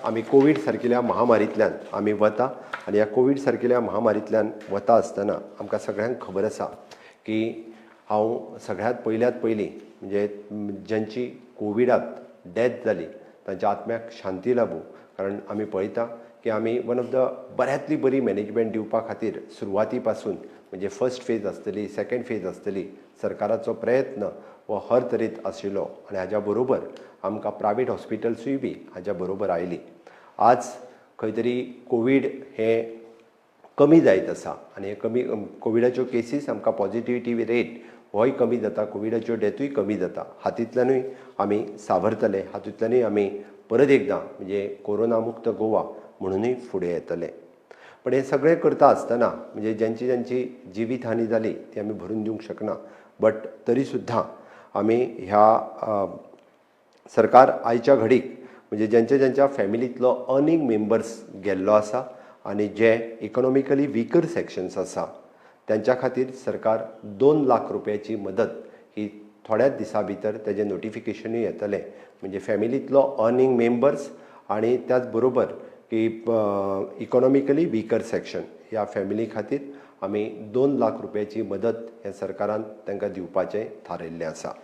आमी कोवीड सारकिल्या महामारींतल्यान आमी वता आनी ह्या कोवीड सारकिल्या महामारींतल्यान वता आसतना आमकां सगळ्यांक खबर आसा की हांव सगळ्यांत पयल्यात पयलीं म्हणजे ज्यांची कोविडात डॅथ जाली तांच्या आत्म्याक शांती लाबूं. कारण आमी पळयता की आमी वन ऑफ the बऱ्यांतली बरी मॅनेजमेंट दिवपा खातीर सुरवाती पासून, म्हणजे फर्स्ट फेज आसतली, सेकेंड फेज आसतली, सरकाराचो प्रयत्न हो हर तरेत आशिल्लो आनी हाज्या बरोबर आमकां प्रायवेट हॉस्पिटल्सूय बी हाज्या बरोबर आयलीं. आज खंय तरी कोवीड हें कमी जायत आसा आनी हे कमी कोविडाच्यो केसीस, आमकां पॉजिटिविटी रेट होय कमी जाता, कोविडाच्यो डेथूय कमी जाता. हातूंतल्यानूय आमी सावरतले, हातूंतल्यानूय आमी परत एकदां म्हणजे कोरोना मुक्त गोवा म्हणुनूय फुडें येतले. पण हें सगळें करता आसतना म्हणजे ज्यांची ज्यांची जिवीत हानी जाली ती आमी भरून दिवंक शकना, बट तरी सुद्दां आमी ह्या सरकार आयच्या घडीक म्हणजे ज्यांच्या ज्यांच्या फॅमिलींतलो अर्नींग मेंबर्स गेल्लो आसा आनी जे इकॉनॉमिकली विकर सेक्शन्स आसा त्यांच्या खातीर सरकार 2 लाख रुपयाची मदत ही थोड्याच दिसां भितर तेजें नोटिफिकेशनूय येतलें. म्हणजे फॅमिलींतलो अर्नींग मेंबर्स आनी त्याच बरोबर की इकॉनॉमिकली विकर सेक्शन ह्या फॅमिली खातीर आमी 2 लाख रुपयाची मदत हें सरकारान तांकां दिवपाचें थारायिल्लें आसा.